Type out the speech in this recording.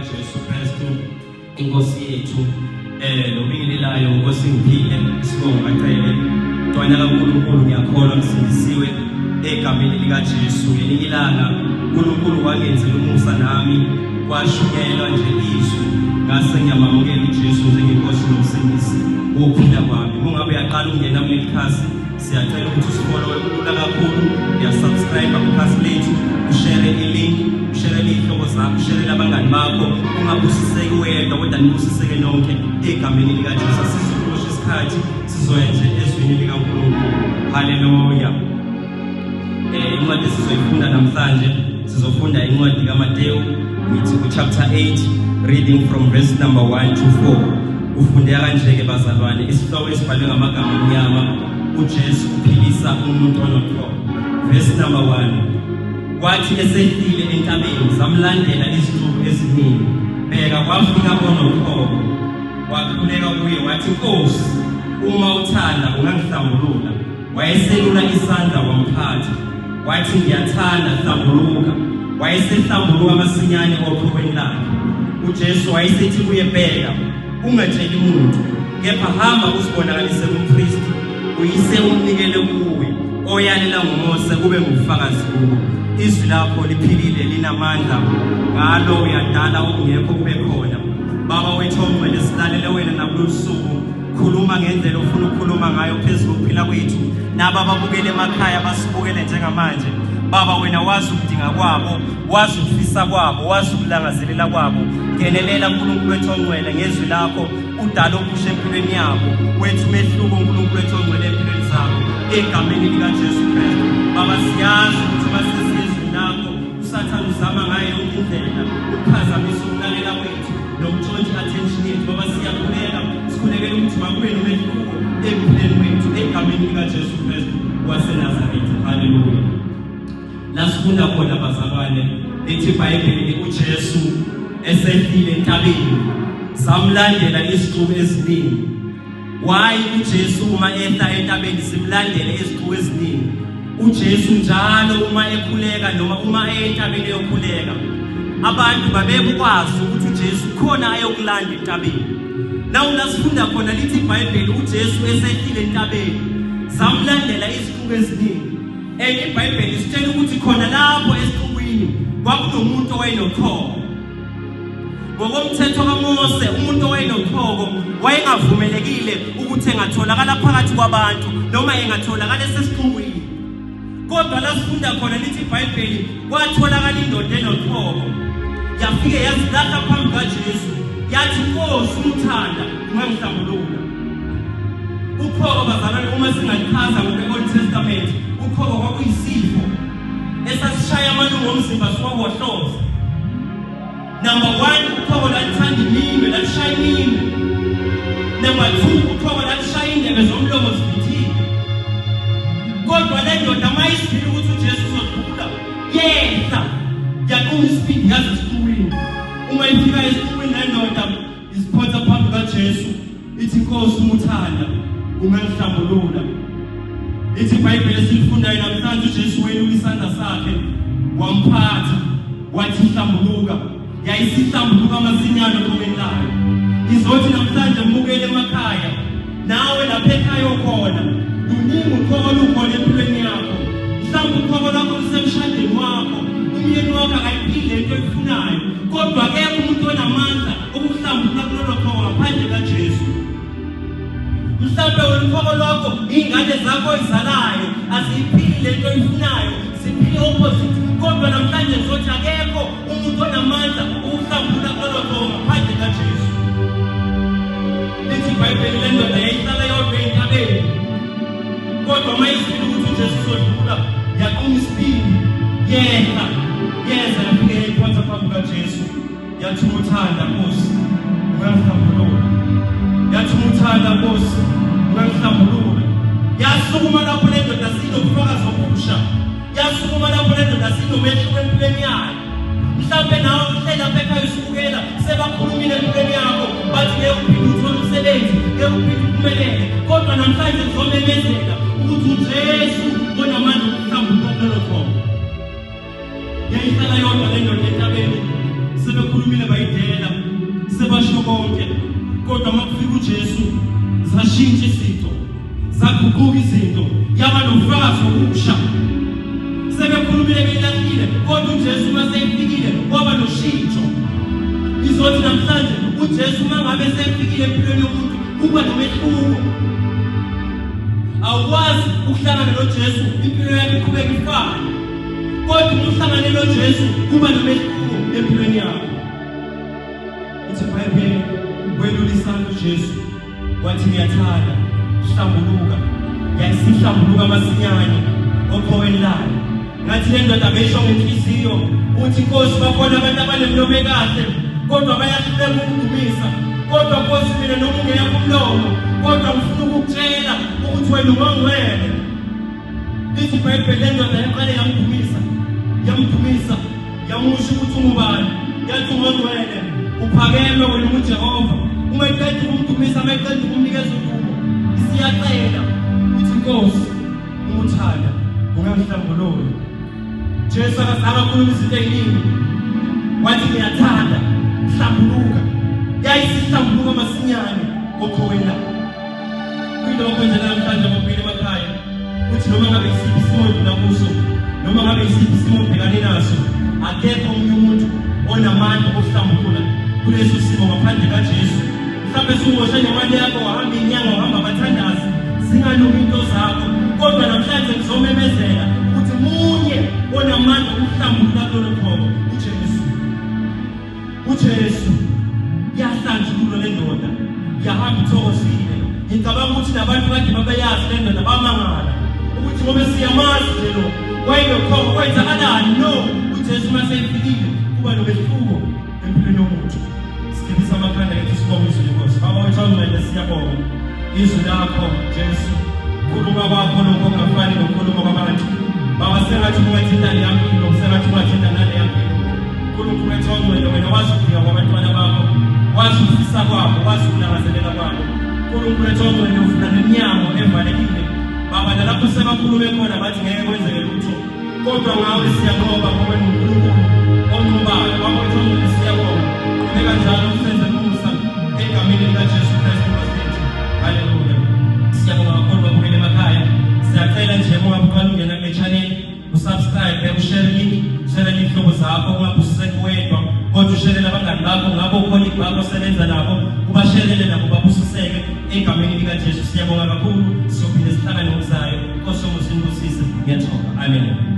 likaJesu Kristu inkosi yethu. Lobingelelayo Nkosi ngiphile isibongo kaCele, mntwana kaNkulunkulu, ngiyakholwa ngisindisiwe egameni likaJesu. Ngelinye ilanga uNkulunkulu wangenzela umusa nami kwashunyelwa nje izwi, ngase ngiyamamukela uJesu njengenkosi nomsindisi wokuphila kwami. Uma ngabe uyaqala ukungena kuleli khasi, siyacela ukuthi usifollowe, kulula kakhulu. Uyasubscribe kwikhasi lethu, ushare ilink, usharele iy'hlobo zakho, usharele abangani bakho. Ungabusiseki wedwa kodwa nibusiseke nonke egameni likaJesu. Asizukumosha isikhathi, sizoya nje ezwini likaNkulunkulu. Haleluya. Incwadi esizoyifunda namhlanje, sizofunda incwadi kaMateyu, ngithi ku-chapter 8, reading from verse number 1 to 4. Ufundeka kanje-ke bazalwane, isihloko esibhalwe ngamagama amnyama: uJesu uphilisa umuntu onochoko. Verse number 1: Kwathi esehlile entabeni, zamlandela izixuku eziningi. Bheka, kwafika onochoko, wakhuleka kuye wathi, "Nkosi, uma uthanda ungangihlambulula." Wayeselula isandla wamphatha, wathi, "Ngiyathanda, hlambuluka." Wayesehlambuluka masinyane oqhokweni lakhe. UJesu wayesethi kuye, "Bheka, ungatsheli muntu, kepha hamba uzibonakalise kumpristi, uyise umnikele kuwe oyalela nguMose kube ngufakazi kuwo." Izwi lakho liphilile, linamandla, ngalo uyadala okungekho kube khona. Baba wethu ongcwele, silalele wena nakulolu suku. Khuluma ngendlela ofuna ukukhuluma ngayo phezu kokuphila kwethu naba ababukele emakhaya, basibukele njengamanje. Baba, wena wazi ukudinga kwabo, wazi ukufisa kwabo, wazi ukulangazelela kwabo. Ngenelela, Nkulunkulu wethu ongcwele, ngezwi lakho, udala okusha empilweni yabo, wethu umehluko, Nkulunkulu wethu ongcwele, empilweni zabo, egameni likaJesu Kristu. Baba, siyazi ukuthi masesizwini lakho, uSathane uzama ngayo yonke indlela ukuphazamisa ukulalela kwethu nokutshontsha i-attention yethu. Baba, siyakhuleka, sikhulekela ukuthi makube nomehluko ekuphileni kwethu, egameni likaJesu Kristu waseNazaretha. Haleluya. La sifunda khona bazalwane, lithi iBhayibheli, uJesu esehlile entabeni, zamlandela izixuku eziningi. Why uJesu uma ehla entabeni simlandele izixuku eziningi? UJesu njalo uma ekhuleka noma uma eya entabeni eyokhuleka, abantu babekwazi ukuthi uJesu khona ayokulanda entabeni. Nawu la sifunda khona, lithi iBhayibheli, uJesu esehlile entabeni, zamlandela izixuku eziningi. And iBhayibheli lisitshela ukuthi khona lapho esixukwini kwakunomuntu owayenochoko. Ngokomthetho kaMose, umuntu owayenochoko wayengavumelekile ukuthi engatholakala phakathi kwabantu noma engatholakala esesixukwini. Kodwa la sifunda khona, lithi iBhayibheli, kwatholakala indoda enochoko, yafike yazilahla phambi kaJesu, yathi, "Nkosi, umthanda ungangihlambulula." Uchoko bazalwane, uma singalichaza ngokwe-Old Testament, uchoko kwakuyisifo esasishaya amalungu omzimba siwawohloza. Number 1, uchoko lalithanda iminwe, lalishaya iminwe. Number 2, uchoko lalishaya indebe zomlomo zivithile. Kodwa le ndoda uma isivile ukuthi uJesu uzodlula, yehla yaquma isibindi, yaze esixukwini. Uma ifika esixukwini le ndoda iziphonsa phambi kaJesu, ithi, "Nkosi, umuthanda ungangihlambulula." Ithi iBhayibheli esilifundayo namhlanje, uJesu welula isandla sakhe wamphatha, wathi, "Hlambuluka." Yayisihlambuluka masinyane oqhokweni layo. Izothi namhlanje mbukele emakhaya, nawe lapha ekhaya okhona, luningi uchoko olukhona empilweni yakho. Mhlawumbe uchoko lwakho lusemshadweni wakho, umyeni wakho akayiphili lento oyifunayo, kodwa akekho umuntu onamandla okuhlambulula kulolo choko ngaphandle kaJesu. Mhlawumbe wena uchoko lwakho iy'ngane zakho oyizalayo, aziyiphili lento oyifunayo, ziphile opposite, kodwa namhlanje ngizothi akekho umuntu onamandla ukuhlambulula kulolo choko ngaphandle kaJesu. Lithi iBhayibheli le ndoda yayihlala yodwa entabeni, kodwa uma izwile ukuthi uJesu uzodlula, yaquma isibindi, yehla, yeza, yafike yayiphonsa phambi kaJesu, yathi, "Uthanda, Nkosi, ungangihlambulula." Yathi, "Uthanda, Nkosi, ungangihlambulula." Yasukuma lapho le ndoda sinobufakazi obusha, yasukuma lapho le ndoda sinomehluko empilweni yayo. Mhlawumbe nawe uhleli lapha ekhaya usibukela, sebakhulumile empilweni yakho, bathi ngeke uphinde uthole umsebenzi, ngeke uphinde uphumelele, kodwa namhlanje ngizomemezela ukuthi uJesu onamandla okuhlambulula kulolo choko. Yayihlala yodwa le ndoda entabeni, sebekhulumile bayidela. Zashintsha izinto, zaguquka izinto, yaba nofakazi obusha. Sebekhulumile belahlile, kodwa uJesu uma sefikile waba noshintsho. Izothi namhlanje uJesu uma ngabe sefikile empilweni yomuntu kuba nomehluko. Awukwazi ukuhlangana noJesu impilo yakho iqhubeka ifane. Kodwa uma uhlangane noJesu kuba nomehluko empilweni yakho. Ithi iBhayibheli welula isandla uJesu wathi ngiyathanda hlambuluka. Yayisihlambuluka masinyane okhokweni layo. Ngathi le ndoda beyisho ngenhliziyo uthi Nkosi bakhona abantu abanemilomo ekahle kodwa bayahluleka ukudumisa. Kodwa Nkosi mina noma ungekho umlomo kodwa ngifuna ukukutshela ukuthi wena ungongcwele. Lithi iBhayibheli le ndoda yaqale yamdumisa, yamdumisa, yamusho ukuthi ungubani, yathi ungongcwele, uphakeme wena unguJehova. Uma iqeda ukumdumisa, uma iqeda ukumnikeza udumo, isiyacela ithi Nkosi, umuthanda ungangihlambululi. Jesu akazange akhulume izinto eziningi, wathi ngiyathanda, hlambuluka. Yayisihlambuluka masinyane okhowela. Kuyilokho nje namhlanje ngobuyile emakhaya ukuthi noma ngabe isiphi isimo odlula kuso noma ngabe isiphi isimo obhekane naso akekho omunye umuntu onamandla okuhlambulula kuleso simo ngaphandle kaJesu. Mhlawumbe sumoshe nemali yakho wahamba inyanga wahamba abathandazi zingalungi into zakho kodwa namhlanje ngizomemezela ukuthi munye onamandla okuhlambulula kulolo thobo uJesu. UJesu yahlanjululwa le ndoda yahamba ithokozile. Ngicabanga ukuthi nabantu kade babeyazi le ndoda bamangala ukuthi ngoba siyamazi nje lo wayenokhokho kwenzakalani no uJesu uma seyifikile kuba nomehluko empilweni yomuntu. Sigibisa amakhanda ethu sibonge izwi lenkosi. Baba wethu ongcwele siyabonga izwi lakho Jesu khuluma kwakho lokho okungafani nokukhuluma kwabantu. Baba sengathi ungathinta leya mpilo sengathi ungathinta naleya mpilo. Nkulunkulu wethu ongcwele wena wazi ukudinga kwabantwana bakho wazi ukufisa kwabo wazi ukulangazelela kwabo Nkulunkulu wethu ongcwele uvula neminyango evalekile baba nalapho sebakhulume khona bathi ngeke kwenzeke lutho kodwa ngawe siyanqoba ngoba uNkulunkulu onqobayo baba wethu ongcwele siyabonga qhubeka njalo usenze umusa egameni likaJesu Kristu Nkosi yethu haleluya siyabonga kakhulu babukele emakhaya siyacela nje uma uqala ungena kule channel usubscribe ushare link ushare iy'hlobo zakho ungabusiseki wedwa kodwa usherele abangani bakho ngabo colleague bakho osebenza nabo ubasherele nabo babusiseke egameni likaJesu siyabonga kakhulu siyophinde sihlangane ngokuzayo Nkosi yomusa inibusise ngiyathoba amen.